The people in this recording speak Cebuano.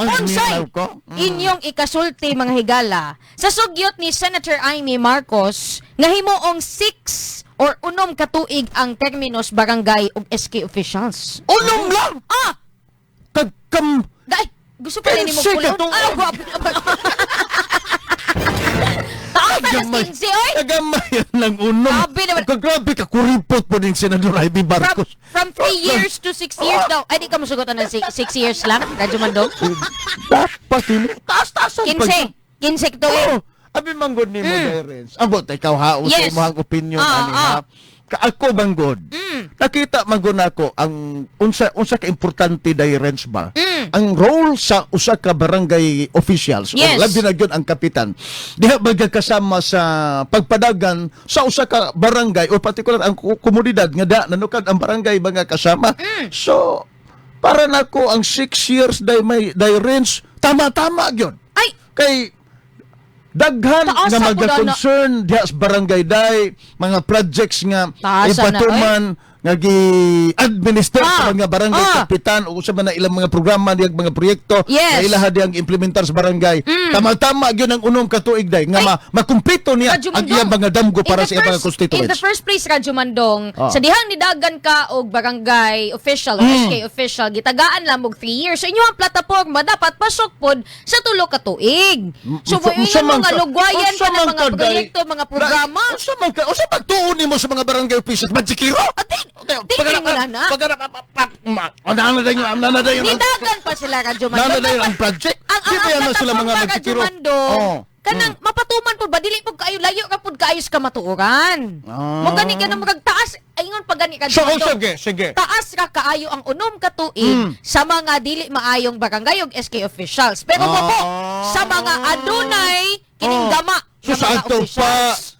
Unsay Minaw ko. Inyong ikasulti, mga higala, sa sugyot ni Senator Imee Marcos nga himuong 6 or 6 ka tuig ang terminos barangay ug SK officials? 6 lang! Ah! Kagkam. Dai, gusto pa rin mo 15 ka kulon. tuig. Ah, gwapo naman. Taas na Gamay. 15, oy! Kagamay lang 6. Grabe naman. Grabe ka, kuripot po din Senador Imee From, Marcos. from 3 years to 6 years daw. Ay, di ka musugotan ng 6 years lang, Radyo Mandong? Dapat ini. Taas-taasan. 15. 15 ka tuig. Oo. Abi manggod nimo, Terence. Ambot ikaw ha, usa imong opinion ani ha. Ka ako manggod. Nakita manggod nako ang unsa ka importante, Terence ba? Ang role sa usa ka barangay officials o labi na gyud ang kapitan. Diha ba kasama sa pagpadagan sa usa ka barangay o partikular ang komunidad nga da nanukad ang barangay ba nga kasama. So para nako ang 6 years day may Terence, tama-tama gyud. Ay, Kay daghan Taasa nga po maga-concern diha sa barangay day, mga projects nga Taasa na, ipatuman nga gi-administer sa mga barangay kapitan o sa man na ilang mga programa diyang mga proyekto nga ilaha diyang implementar sa barangay. Tama-tama gyud ang 6 ka tuig day nga Ay. makumpleto niya Radyo ang Mandong, iyang mga damgo in para the sa iyang mga In the constituents. first place, Radyo Mandong, sa dihang nidagan ka og barangay official o SK official, gitagaan lang og 3 years. Sa inyong plataporma, dapat pasok pod sa 3 ka tuig. So, mo Unsa ingon man mga lugwayan unsa pa ng man mga ka, day? proyekto, mga programa. Unsa pagtuon nimo sa mga barangay officials? Magsikiro? Di mo na na. Pagana na Nidagan pa sila, Radyo Mandong. Nana dayon ang project. Ang Di ba yan na sila mga plataporma, Radyo magsikiro? Mandong, kanang mapatuman po ba dili pud kaayo layo ka pud kaayo sa kamatuoran. Mo gani ka na murag taas ingon pa gani ka So, oh, Mandong. sige, sige. Taas ra kaayo ang 6 ka tuig sa mga dili maayong barangay ug SK officials. Pero mo po sa mga adunay kining gama So nga sa mga ato pa officials.